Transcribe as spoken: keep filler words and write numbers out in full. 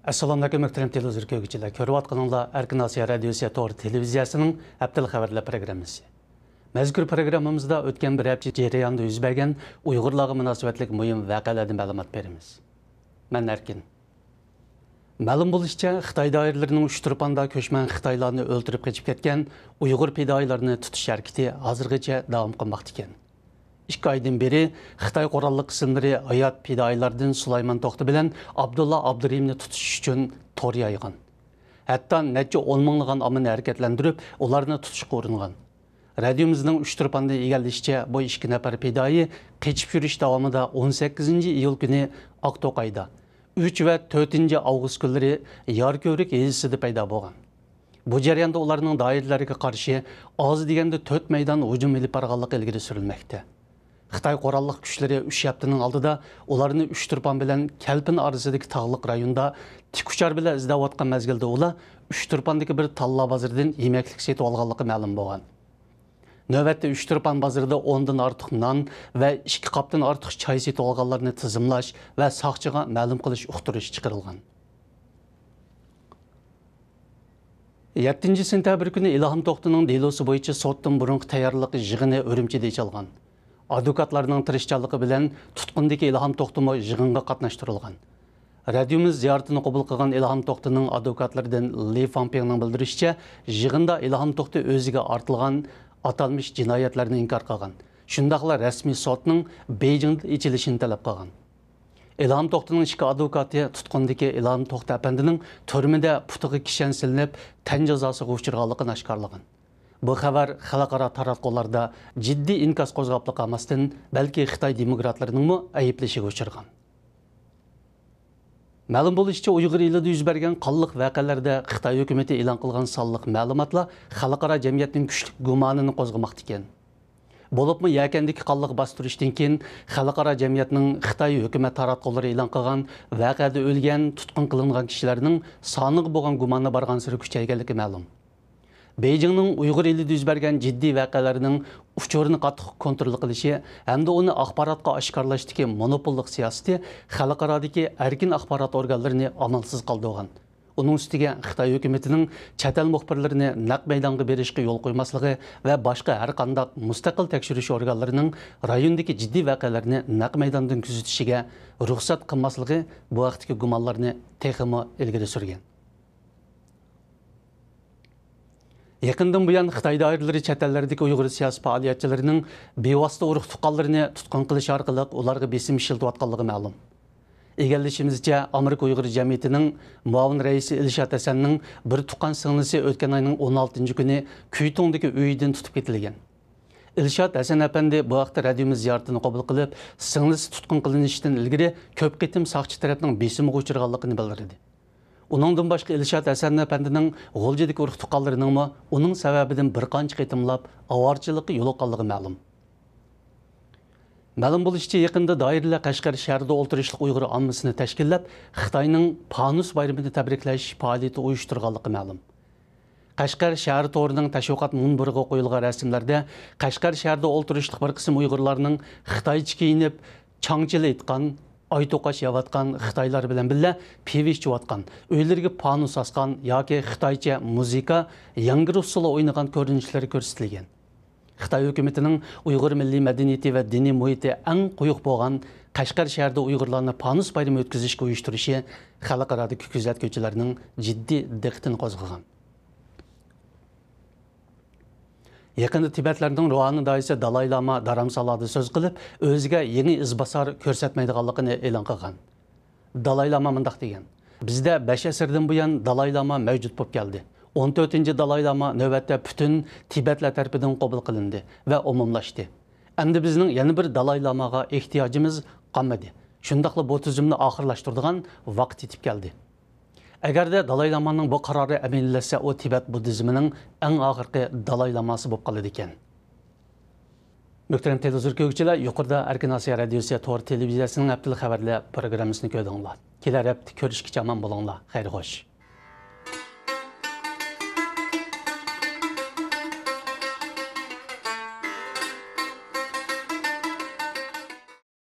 ئەسسالامۇئەلەيكۇم، مۆھتەرەم تېلېۋىزور كۆرگۈچىلەر. كۆرۈۋاتقىنىڭلار ئەركىن ئاسىيا رادىيوسى تور تېلېۋىزىيەسىنىڭ ھەپتىلىك خەۋەرلەر پروگراممىسى. مەزكۇر پروگراممىمىزدا ئۆتكەن بىر ھەپتە جەريانىدا يۈز بەرگەن ئۇيغۇرلارغا مۇناسىۋەتلىك مۇھىم ۋەقەلەردىن مەلۇمات بېرىمىز. مەن ئەركىن. مەلۇم بولۇشىچە، خىتاي دائىرىلىرىنىڭ ئۇچتۇرپاندا كۆچمەن خىتايلارنى ئۆلتۈرۈپ قېچىپ كەتكەن ئۇيغۇر پىدائىيلارنى تۇتۇش ھەرىكىتى ھازىرغىچە داۋام قىلماقتا ئىكەن. ئىككى ئايدىن بېرى خىتاي قوراللىق قىسىملىرى ھايات پىدائىيلاردىن سۇلايمان توختى بىلەن ئابدۇللا ئابدۇرېھىمنى تۇتۇش ئۈچۈن تور يايغان. ھەتتا نەچچە ئون مىڭلىغان ئاممىنى ھەرىكەتلەندۈرۈپ، ئۇلارنى تۇتۇشقا ئۇرۇنغان. رادىيومىزنىڭ ئۇچتۇرپاندىن ئىگىلىشىچە، بۇ ئىككى نەپەر پىدائىي قېچىپ يۈرۈش داۋامىدا ئون سەككىزىنچى ئىيۇل كۈنى ئاقتوقايدا، ئۈچ ۋە تۆتىنچى ئاۋغۇست كۈنلىرى ياركۆۋرۈك يېزىسىدا پەيدا بولغان. بۇ جەرياندا ئۇلارنىڭ دائىرىلەرگە قارشى ئاز دېگەندە تۆت مەيدان ھۇجۇم ئېلىپ بارغانلىقى ئىلگىرى سۈرۈلمەكتە. خىتاي قوراللىق كۈچلىرى ئۈچ ھەپتىنىڭ ئالدىدا ئۇلارنى ئۇچتۇرپان بىلەن كەلپىن ئارىسىدىكى تاغلىق رايوندا تىك ئۇچار بىلەن ئىزدەۋاتقان مەزگىلدە، ئۇلار ئۇچتۇرپاندىكى بىر تاللا بازىرىدىن يېمەكلىك سېتىۋالغانلىقى مەلۇم بولغان. نۆۋەتتە ئۇچتۇرپان بازىرىدا ئوندىن ئارتۇق نان ۋە ئىككى قاپتىن ئارتۇق چاي سېتىۋالغانلارنى تىزىملاش ۋە ساقچىغا مەلۇم قىلىش ئۇقتۇرۇشى چىقىرىلغان. يەتتىنچى سېنتەبىر كۈنى ئىلھام توختىنىڭ دېلوسى بويىچە سوتتىن بۇرۇنقى تەييارلىق يىغىنى ئۈرۈمچىدە ئېچىلغان. ئادۋوكاتلارنىڭ تىرىشچانلىقى بىلەن تۇتقۇندىكى ئىلھام توختىمۇ يىغىنغا قاتناشتۇرۇلغان. رادىيومىز زىيارىتىنى قوبۇل قىلغان ئىلھام توختىنىڭ ئادۋوكاتلىرىدىن لى فاڭپىڭنىڭ بىلدۈرۈشىچە، يىغىندا ئىلھام توختى ئۆزىگە ئارتىلغان ئاتالمىش جىنايەتلەرنى ئىنكار قىلغان. شۇنداقلا رەسمىي سوتنىڭ بېيجىڭدا ئېچىلىشىنى تەلەپ قىلغان. ئىلھام توختىنىڭ ئىككى ئادۋوكاتى تۇتقۇندىكى ئىلھام توختى ئەپەندىنىڭ تۈرمىدە پۇتىغا كىشەن سېلىنىپ، تەن جازاسىغا ئۇچرىغانلىقىنى ئاشكارىلىغان. بۇ خەۋەر خەلقئارا تاراتقۇلاردا جىددىي ئىنكاس قوزغاپلا قالماستىن، بەلكى خىتاي دېموكراتلىرىنىڭمۇ ئەيىبلىشىگە ئۇچرىغان. مەلۇم بولۇشىچە، ئۇيغۇر ئېلىدا يۈز بەرگەن قانلىق ۋەقەلەردە خىتاي ھۆكۈمىتى ئېلان قىلغان سانلىق مەلۇماتلار خەلقئارا جەمئىيەتنىڭ كۈچلۈك گۇمانىنى قوزغىماقتا ئىكەن. بولۇپمۇ يەكەندىكى قانلىق باستۇرۇشتىن كېيىن خەلقئارا جەمئىيەتنىڭ خىتاي ھۆكۈمەت تاراتقۇلىرى ئېلان قىلغان ۋەقەدە ئۆلگەن، تۇتقۇن قىلىنغان كىشىلەرنىڭ سانىغا بولغان گۇمانى بارغانسېرى كۈچەيگەنلىكى مەلۇم. بېيجىڭنىڭ ئۇيغۇر ئېلىدە يۈز بەرگەن جىددىي ۋەقەلەرنىڭ ئۇچۇرىنى قاتتىق كونترول قىلىشى ھەمدە ئۇنى ئاخباراتقا ئاشكارىلاشتىكى مونوپوللۇق سىياسىتى خەلقئارادىكى ئەركىن ئاخبارات ئورگانلىرىنى ئامالسىز قالدۇرغان. ئۇنىڭ ئۈستىگە خىتاي ھۆكۈمىتىنىڭ چەت ئەل مۇخبىرلىرىنى نەق مەيدانغا بېرىشقا يول قويماسلىقى ۋە باشقا ھەر قانداق مۇستەقىل تەكشۈرۈش ئورگانلىرىنىڭ رايوندىكى جىددىي ۋەقەلەرنى نەق مەيداندىن كۆزىتىشىگە رۇخسەت قىلماسلىقى بۇ ھەقتىكى گۇمانلارنى تېخىمۇ ئىلگىرى سۈرگەن. يېقىندىن بۇيان خىتاي دائىرىلىرى چەت ئەللەردىكى ئۇيغۇر سىياسىي پائالىيەتچىلىرىنىڭ بىۋاسىتە ئۇرۇق تۇغقانلىرىنى تۇتقۇن قىلىش ئارقىلىق ئۇلارغا بېسىم ئىشلىتىۋاتقانلىقى مەلۇم. ئىگىلىشىمىزچە، ئامېرىكا ئۇيغۇر جەمئىيىتىنىڭ مۇئاۋىن رەئىسى ئىلشات ھەسەننىڭ بىر تۇغقان سىڭلىسى ئۆتكەن ئاينىڭ ئون ئالتىنچى كۈنى كۈيتۇڭدىكى ئۆيىدىن تۇتۇپ كېتىلگەن. ئىلشات ھەسەن ئەپەندى بۇ ھەقتە رادىيومىز زىيارىتىنى قوبۇل قىلىپ، سىڭلىسى تۇتقۇن قىلىنىشتىن ئىلگىرى كۆپ قېتىم ساقچى تەرەپنىڭ بېسىمىغا ئۇچرىغانلىقىنى بىلدۈردى. ئۇنىڭدىن باشقا، ئىلشات ھەسەن ئەپەندىنىڭ غۇلجىدىكى ئۇرۇق تۇغقانلىرىنىڭمۇ ئۇنىڭ سەۋەبىدىن بىر قانچە قېتىملاپ ئاۋارىچىلىققا يولۇققانلىقى مەلۇم. مەلۇم بولۇشىچە، يېقىندا دائىرىلەر قەشقەر شەھىرىدە ئولتۇرۇشلۇق ئۇيغۇر ئاممىسىنى تەشكىللەپ، خىتاينىڭ پانۇس بايرىمىنى تەبرىكلەش پائالىيىتى ئۇيۇشتۇرغانلىقى مەلۇم. قەشقەر شەھەر تورىنىڭ تەشۋىقات مۇنبىرىغا قويۇلغان رەسىملەردە قەشقەر شەھىرىدە ئولتۇرۇشلۇق بىر قىسىم ئۇيغۇرلارنىڭ خىتايچە كىيىنىپ، چاڭچىلا ئېيتقان، ئاي توقاچ يەۋاتقان خىتايلار بىلەن بىللە پىۋا ئىچىۋاتقان، ئۆيلىرىگە پانۇس ئاسقان ياكى خىتايچە مۇزىكا، ياڭگىر ئۇسسۇلى ئوينىغان كۆرۈنۈشلىرى كۆرسىتىلگەن. خىتاي ھۆكۈمىتىنىڭ ئۇيغۇر مىللىي مەدەنىيىتى ۋە دىنىي مۇھىتى ئەڭ قويۇق بولغان قەشقەر شەھىرىدە ئۇيغۇرلارنى پانۇس بايرىمى ئۆتكۈزۈشكە ئۇيۇشتۇرۇشى خەلقئارادىكى كۆزەتكۈچىلەرنىڭ جىددىي دىققىتىنى قوزغىغان. يېقىندا تىبەتلەرنىڭ روھانىي داھىيسى دالاي لاما دارامسالادا سۆز قىلىپ، ئۆزىگە يېڭى ئىزباسار كۆرسەتمەيدىغانلىقىنى ئېلان قىلغان. دالاي لاما مۇنداق دېگەن: بىزدە بەش ئەسىردىن بۇيان دالاي لاما مەۋجۇت بولۇپ كەلدى. ئون تۆتىنچى دالاي لاما نۆۋەتتە پۈتۈن تىبەتلەر تەرىپىدىن قوبۇل قىلىندى ۋە ئومۇملاشتى. ئەمدى بىزنىڭ يەنە بىر دالاي لاماغا ئېھتىياجىمىز قالمىدى. شۇنداقلا بۇ تۈزۈمنى ئاخىرلاشتۇرىدىغان ۋاقىت يېتىپ كەلدى. ئەگەردە دالاي لامانىڭ بۇ قارارى ئەمەلىيلەشسە، ئۇ تىبەت بۇددىزمىنىڭ ئەڭ ئاخىرقى دالاي لاماسى بولۇپ قالىدىكەن. مۆھتەرەم تېلېۋىزور كۆرگۈچىلەر، يۇقىرىدا ئەركىن ئاسىيا رادىيوسى تور تېلېۋىزىيەسىنىڭ ھەپتىلىك خەۋەرلەر پروگراممىسىنى كۆردۈڭلار. كېلەر ھەپتە كۆرۈشكىچە ئامان بولۇڭلار. خەير خوش.